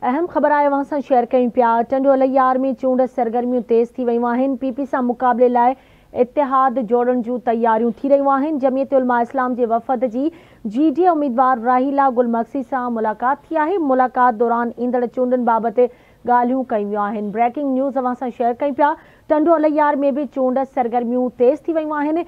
اهم خبر آهي اوهان سان شيئر ڪيون پيا. ٽنڊو الهيار ۾ چونڊ سرگرميون تيز ٿي ويون آهن. پي پي سان مقابلي لاء اتحاد جوڙڻ جون تياريون ٿي رهيون آهن. جمعيت علماء اسلام جي وفد جي جي ڊي اي اميدوار راحيلا گل مگسي سان ملاقات ٿي آهي. ملاقات دوران ايندڙ چونڊن بابت ڳالهيون ڪيون ويون آهن. بريڪنگ نيوز اوهان سان شيئر ڪيون پيا. ٽنڊو الهيار ۾ به چونڊ سرگرميون تيز ٿي ويون آهن.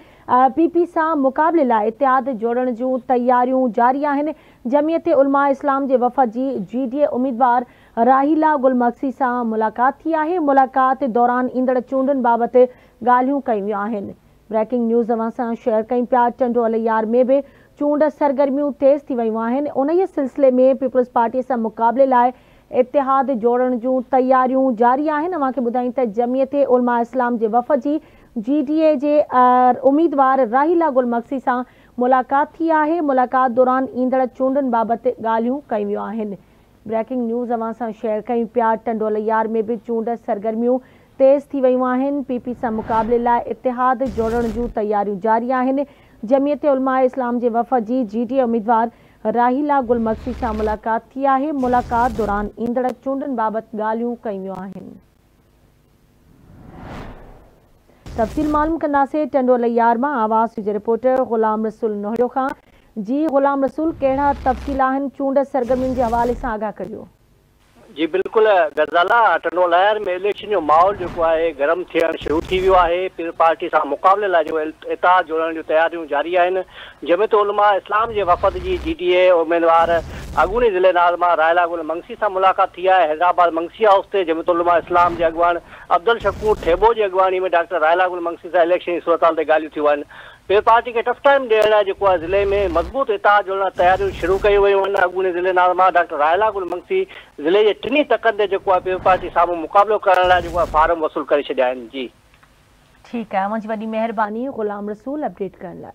پي پي سان مقابلي لاء اتحاد جوڙڻ جون تياريون جاري آهن. جمعيت علماء اسلام جي وفد جي جي ڊي اي اميدوار راحيلا گل مگسي سان ملاقات ٿي آهي. ملاقات دوران ايندڙ چونڊن بابت ڳالهيون ڪيون ويون آهن. بريڪنگ نيوز اوهان سان شيئر ڪيون پيا. ٽنڊو الهيار ۾ به چونڊ سرگرميون تيز ٿي ويون آهن. انهيء سلسلي ۾ پيپلز پارٽي سان مقابلي لاء اتحاد جوڙڻ جون تياريون جاري آهن. اوهان کي ٻڌايون ته جمعيت علماء اسلام جي وفد جي جي ڊي اي جي اميدوار راحيلا گل مگسي سان ملاقات ٿي آهي. ملاقات دوران ايندڙ چونڊن بابت ڳالهيون ڪيون ويون آهن. بريڪنگ نيوز اوهان سان شيئر ڪيون پيا. ٽنڊو الهيار ۾ به چونڊ سرگرميون تيز ٿي ويون آهن. پي پي سان مقابلي لاء اتحاد جوڙڻ جون تياريون جاري آهن. جمعيت علماء اسلام جي وفد جي جي ڊي اي اميدوار راحيلا گل مگسي سان ملاقات ٿي آهي. ملاقات دوران ايندڙ چونڊن بابت ڳالهيون ڪيون ويون آهن. تفصيل معلوم ڪنداسين ٽنڊو الهيار مان آواز جي رپورٽر غلام رسول نوهڙيو کان. جي غلام رسول ڪهڙا تفصيل آهن چونڊ سرگرمين جي حوالي سان آگاهه ڪريو. جي بلڪل غزالا، ٽنڊو الهيار ۾ اليڪشن جو ماحول جيڪو آهي گرم ٿيڻ شروع ٿي ويو آهي، پيپلز پارٽي سان مقابلي لاء جيڪو اتحاد جوڙڻ جون تياريون جاري آهن، جمعيت علماء اسلام جي وفد جي جي ڊي اي اميدوار اڳوڻي ضلعي ناظمه راحيلا گل منگسي سان ملاقات ٿي آهي، حيدرآباد منگسي هائوس تي جمعيت علماء اسلام جي اڳواڻ عبدالشڪور ٿيٻو جي اڳواڻي ۾ ڊاڪٽر راحيلا گل منگسي سان اليڪشن جي صورتحال تي ڳالهيون ٿيون آهن. پيپلز پارٽي کي ٽف ٽائيم ڏيڻ لاء جيڪو آهي ضلعي ۾ مضبوط اتحاد جوڙڻ لاء تياريون شروع ڪيون ويون آهن. اڳوڻي ضلعي ناظمه ڊاڪٽر راحيلا گل منگسي ضلعي جي ٽنهي تڪن تي جيڪو آهي پيپلز پارٽي سامهون مقابلو ڪرڻ لاء جيڪو آهي فارم وصول ڪري ڇڏيا آهن. جي. ٺيڪ آهي اوهان جي وڏي مهرباني غلام رسول اپڊيٽ ڪرڻ لاء.